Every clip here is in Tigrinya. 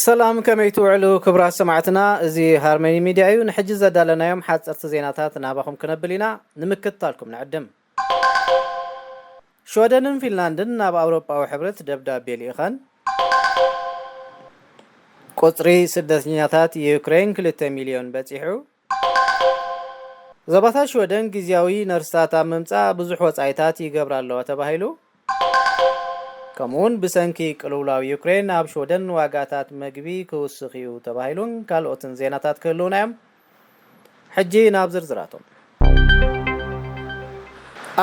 ሰላም፣ ከመይ ትውዕሉ ክቡራት ሰማዕትና? እዚ ሃርመኒ ሚድያ እዩ። ንሕጂ ዘዳለናዮም ሓፀርቲ ዜናታት ናባኹም ክነብል ኢና። ንምክትታልኩም ንዕድም። ሽወደንን ፊንላንድን ናብ ኣውሮጳዊ ሕብረት ደብዳቤ ልኢኸን። ቁፅሪ ስደተኛታት ዩክሬን ክልተ ሚልዮን በፂሑ። ዞባታት ሽወደን ግዝያዊ ነርስታት ኣብ ምምፃእ ብዙሕ ወፃኢታት ይገብራ ኣለዋ ተባሂሉ። ከምኡውን ብሰንኪ ቅልውላው ዩክሬን ኣብ ሽወደን ዋጋታት መግቢ ክውስኽ እዩ ተባሂሉን ካልኦትን ዜናታት ክህልውና እዮም። ሕጂ ናብ ዝርዝራቶም።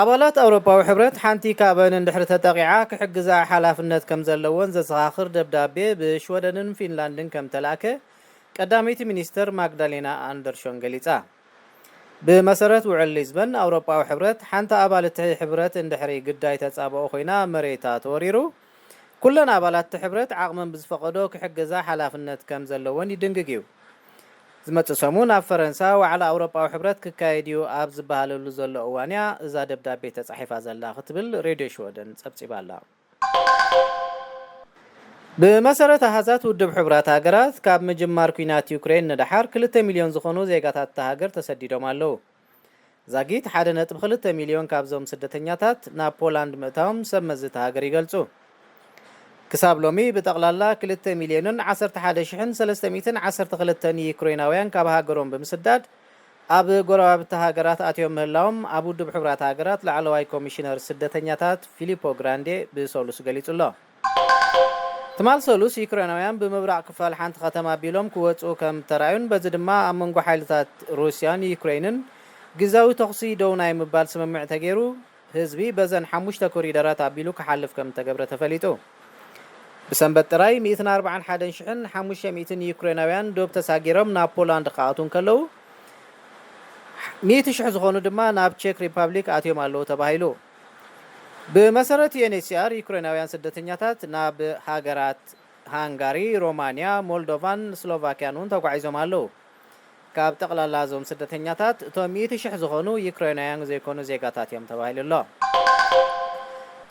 ኣባላት ኣውሮፓዊ ሕብረት ሓንቲ ካብአን እንድሕሪ ተጠቂዓ ክሕግዛ ሓላፍነት ከም ዘለወን ዘዘኻኽር ደብዳቤ ብሽወደንን ፊንላንድን ከም ተላእከ ቀዳመይቲ ሚኒስትር ማግዳሌና ኣንደርሾን ገሊጻ። ብመሰረት ውዕል ሊዝበን፣ ኣውሮፓዊ ሕብረት ሓንቲ ኣባል እቲ ሕብረት እንድሕሪ ግዳይ ተጻብኦ ኮይና መሬታ ተወሪሩ፣ ኩለን ኣባላት እቲ ሕብረት ዓቕመን ብዝፈቐዶ ክሕግዛ ሓላፍነት ከም ዘለወን ይድንግግ እዩ። ዝመጽእ ሰሙን ኣብ ፈረንሳ ዋዕላ ኣውሮፓዊ ሕብረት ክካየድ እዩ ኣብ ዝበሃለሉ ዘሎ እዋን እያ እዛ ደብዳቤ ተጻሒፋ ዘላ ክትብል ሬድዮ ሽወደን ጸብጺባ ኣላ። ብመሰረት ኣሃዛት ውድብ ሕቡራት ሃገራት፣ ካብ ምጅማር ኲናት ዩክሬን ንደሓር ክልተ ሚልዮን ዝኾኑ ዜጋታት እታ ሃገር ተሰዲዶም ኣለዉ። ዛጊት ሓደ ነጥቢ ክልተ ሚልዮን ካብዞም ስደተኛታት ናብ ፖላንድ ምእታዎም ሰብ መዚ እታ ሃገር ይገልጹ። ክሳብ ሎሚ ብጠቕላላ ክልተ ሚልዮንን ዓሰርተ ሓደ ሽሕን ሰለስተ ሚእትን ዓሰርተ ክልተን ዩክሬናውያን ካብ ሃገሮም ብምስዳድ ኣብ ጎረባብቲ ሃገራት ኣትዮም ምህላዎም ኣብ ውድብ ሕቡራት ሃገራት ላዕለዋይ ኮሚሽነር ስደተኛታት ፊሊፖ ግራንዴ ብሰሉስ ገሊጹ ኣሎ። ትማል ሰሉስ ዩክሬናውያን ብምብራቕ ክፋል ሓንቲ ከተማ ኣቢሎም ክወጽኡ ከም ተራእዩን በዚ ድማ ኣብ መንጎ ሓይልታት ሩስያን ዩክሬንን ግዛዊ ተኹሲ ደው ናይ ምባል ስምምዕ ተገይሩ ህዝቢ በዘን ሓሙሽተ ኮሪደራት ኣቢሉ ክሓልፍ ከም ተገብረ ተፈሊጡ። ብሰንበት ጥራይ ሚእትን ኣርባዓን ሓደን ሽሕን ሓሙሽተ ሚእትን ዩክሬናውያን ዶብ ተሳጊሮም ናብ ፖላንድ ክኣትዉ እንከለዉ፣ ሚእቲ ሽሕ ዝኾኑ ድማ ናብ ቼክ ሪፓብሊክ ኣትዮም ኣለዉ ተባሂሉ። ብመሰረት ዩ ኤን ኤች ሲ ኣር፣ ዩክሬናውያን ስደተኛታት ናብ ሃገራት ሃንጋሪ፣ ሮማንያ፣ ሞልዶቫን ስሎቫክያን እውን ተጓዒዞም ኣለዉ። ካብ ጠቕላላ እዞም ስደተኛታት፣ እቶም ሚእቲ ሽሕ ዝኾኑ ዩክሬናውያን ዘይኮኑ ዜጋታት እዮም ተባሂሉ ኣሎ።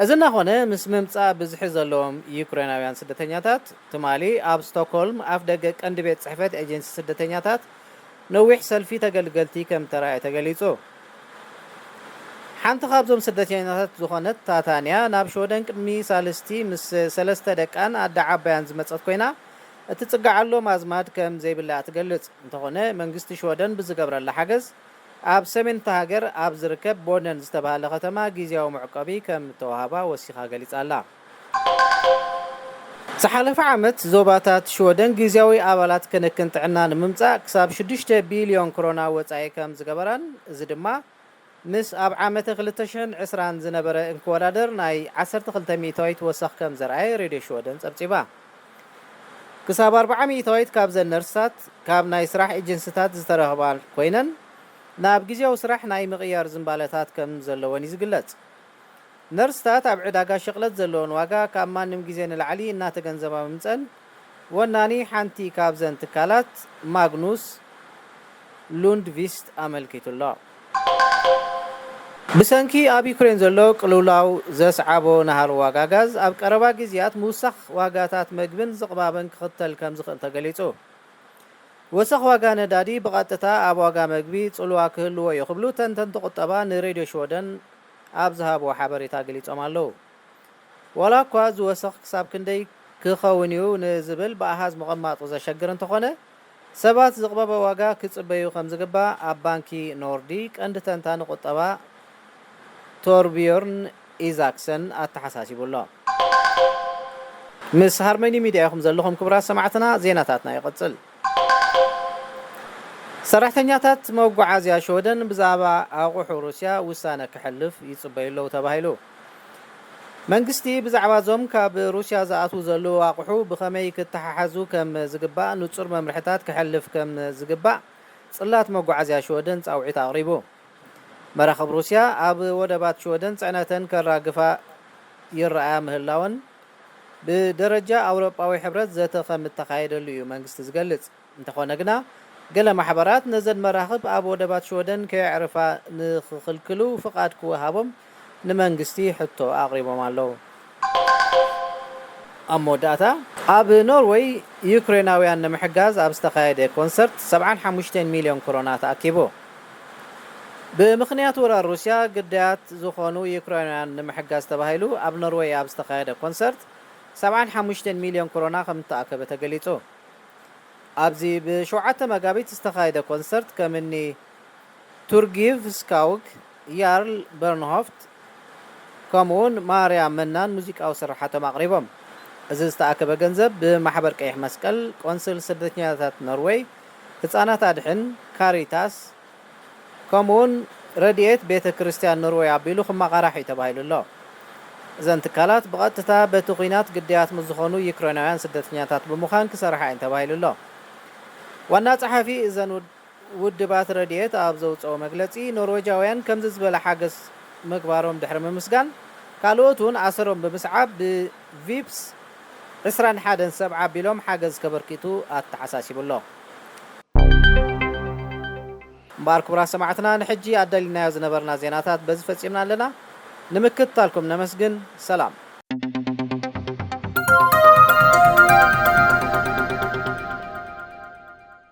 እዚ እናኾነ፣ ምስ ምምጻእ ብዝሒ ዘለዎም ዩክሬናውያን ስደተኛታት፣ ትማሊ ኣብ ስቶክሆልም ኣፍ ደገ ቀንዲ ቤት ጽሕፈት ኤጀንሲ ስደተኛታት ነዊሕ ሰልፊ ተገልገልቲ ከም ተራእየ ተገሊጹ። ሓንቲ ካብዞም ስደተኛታት ዝኾነት ታታንያ ናብ ሽወደን ቅድሚ ሳልስቲ ምስ ሰለስተ ደቃን ኣደ ዓባያን ዝመጸት ኮይና፣ እትጽግዓሎም ኣዝማድ ከም ዘይብላ እያ ትገልጽ። እንተኾነ፣ መንግስቲ ሽወደን ብዝገብረላ ሓገዝ፣ ኣብ ሰሜን እታ ሃገር ኣብ ዝርከብ ቦደን ዝተባህለ ከተማ ግዝያዊ መዕቆቢ ከም እተዋህባ ወሲኻ ገሊጻ ኣላ። ዝሓለፈ ዓመት፣ ዞባታት ሽወደን ግዝያዊ ኣባላት ክንክን ጥዕና ንምምጻእ ክሳብ ሽዱሽተ ቢልዮን ክሮና ወጻኢ ከም ዝገበራን፣ እዚ ድማ ምስ ኣብ ዓመተ ክልተ ሽሕን ዕስራን ዝነበረ እንክወዳደር ናይ ዓሰርተ ክልተ ሚእታዊት ወሰኽ ከም ዘርኣየ ሬድዮ ሽወደን ጸብጺባ። ክሳብ ኣርብዓ ሚእታዊት ካብዘን ነርስታት ካብ ናይ ስራሕ ኤጀንስታት ዝተረኽባ ኮይነን፣ ናብ ግዝያዊ ስራሕ ናይ ምቕያር ዝንባለታት ከም ዘለወን እዩ ዝግለጽ። ነርስታት ኣብ ዕዳጋ ሸቕለት ዘለወን ዋጋ ካብ ማንም ግዜ ንላዕሊ እናተገንዘባ ምምጸን፣ ወናኒ ሓንቲ ካብዘን ትካላት ማግኑስ ሉንድቪስት ኣመልኪቱ ኣሎ። ብሰንኪ ኣብ ዩክሬን ዘሎ ቅልውላው ዘስዓቦ ናህሪ ዋጋ ጋዝ፣ ኣብ ቀረባ ግዜያት ምውሳኽ ዋጋታት መግብን ዝቕባበን ክኽተል ከም ዝኽእል ተገሊጹ። ወሰኽ ዋጋ ነዳዲ ብቐጥታ ኣብ ዋጋ መግቢ ጽልዋ ክህልዎ እዩ ክብሉ ተንተንቲ ቁጠባ ንሬድዮ ሽወደን ኣብ ዝሃብዎ ሓበሬታ ገሊጾም ኣለዉ። ዋላ እኳ እዚ ወሰኽ ክሳብ ክንደይ ክኸውን እዩ ንዝብል ብኣሃዝ ምቕማጡ ዘሸግር እንተኾነ፣ ሰባት ዝቕበበ ዋጋ ክጽበዩ ከም ዝግባእ ኣብ ባንኪ ኖርዲ ቀንዲ ተንታኒ ቁጠባ ቶርቢዮርን ኢዛክሰን ኣተሓሳሲቡ ኣሎ። ምስ ሃርመኒ ሚድያ ኢኹም ዘለኹም ክቡራት ሰማዕትና፣ ዜናታትና ይቕጽል። ሰራሕተኛታት መጓዓዝያ ሽወደን ብዛዕባ ኣቑሑ ሩስያ ውሳነ ክሕልፍ ይጽበዩ ኣለዉ ተባሂሉ። መንግስቲ ብዛዕባ እዞም ካብ ሩስያ ዝኣትዉ ዘለዉ ኣቑሑ ብኸመይ ክተሓሓዙ ከም ዝግባእ ንጹር መምርሕታት ክሕልፍ ከም ዝግባእ ጽላት መጓዓዝያ ሽወደን ጻውዒት ኣቕሪቡ። መራኽብ ሩስያ ኣብ ወደባት ሽወደን ጽዕነተን ከራግፋ ይረኣያ ምህላወን ብደረጃ ኣውሮጳዊ ሕብረት ዘተ ከም እተኻየደሉ እዩ መንግስቲ ዝገልጽ። እንተኾነ ግና፣ ገለ ማሕበራት ነዘን መራኽብ ኣብ ወደባት ሽወደን ከየዕርፋ ንኽኽልክሉ ፍቓድ ክወሃቦም ንመንግስቲ ሕቶ ኣቕሪቦም ኣለዉ። ኣብ መወዳእታ፣ ኣብ ኖርወይ ዩክሬናውያን ንምሕጋዝ ኣብ ዝተኻየደ ኮንሰርት ሰብዓን ሓሙሽተን ሚልዮን ኮሮና ተኣኪቡ። ብምኽንያት ወራር ሩስያ ግዳያት ዝኾኑ ዩክሬናውያን ንምሕጋዝ ተባሂሉ ኣብ ኖርወይ ኣብ ዝተኻየደ ኮንሰርት ሰብዓን ሓሙሽተን ሚልዮን ኮሮና ከም ዝተኣከበ ተገሊጹ። ኣብዚ ብሸውዓተ መጋቢት ዝተኻየደ ኮንሰርት ከም እኒ ቱርጊቭ ስካውግ፣ ያርል በርንሆፍት ከምኡውን ማርያ መናን ሙዚቃዊ ስርሓቶም ኣቕሪቦም። እዚ ዝተኣከበ ገንዘብ ብማሕበር ቀይሕ መስቀል፣ ቆንስል ስደተኛታት ኖርወይ፣ ህጻናት ኣድሕን፣ ካሪታስ ከምኡውን ረድኤት ቤተ ክርስቲያን ኖርወይ ኣቢሉ ክመቓራሕ እዩ ተባሂሉ ኣሎ። እዘን ትካላት ብቐጥታ በቲ ኲናት ግዳያት ምስ ዝኾኑ ዩክሬናውያን ስደተኛታት ብምዃን ክሰርሓ እየን ተባሂሉ ኣሎ። ዋና ጸሓፊ እዘን ውድ- ውድባት ረድኤት ኣብ ዘውፅኦ መግለፂ፣ ኖርዌጃውያን ከምዚ ዝበለ ሓገዝ ምግባሮም ድሕሪ ምምስጋን፣ ካልኦት እውን ኣሰሮም ብምስዓብ ብቪፕስ ዕስራን ሓደን ሰብ ዓቢሎም ሓገዝ ከበርክቱ ኣተሓሳሲቡ ኣሎ። እምበኣር ክቡራት ሰማዕትና፣ ንሕጂ ኣዳሊናዮ ዝነበርና ዜናታት በዚ ፈጺምና ኣለና። ንምክትታልኩም ነመስግን። ሰላም።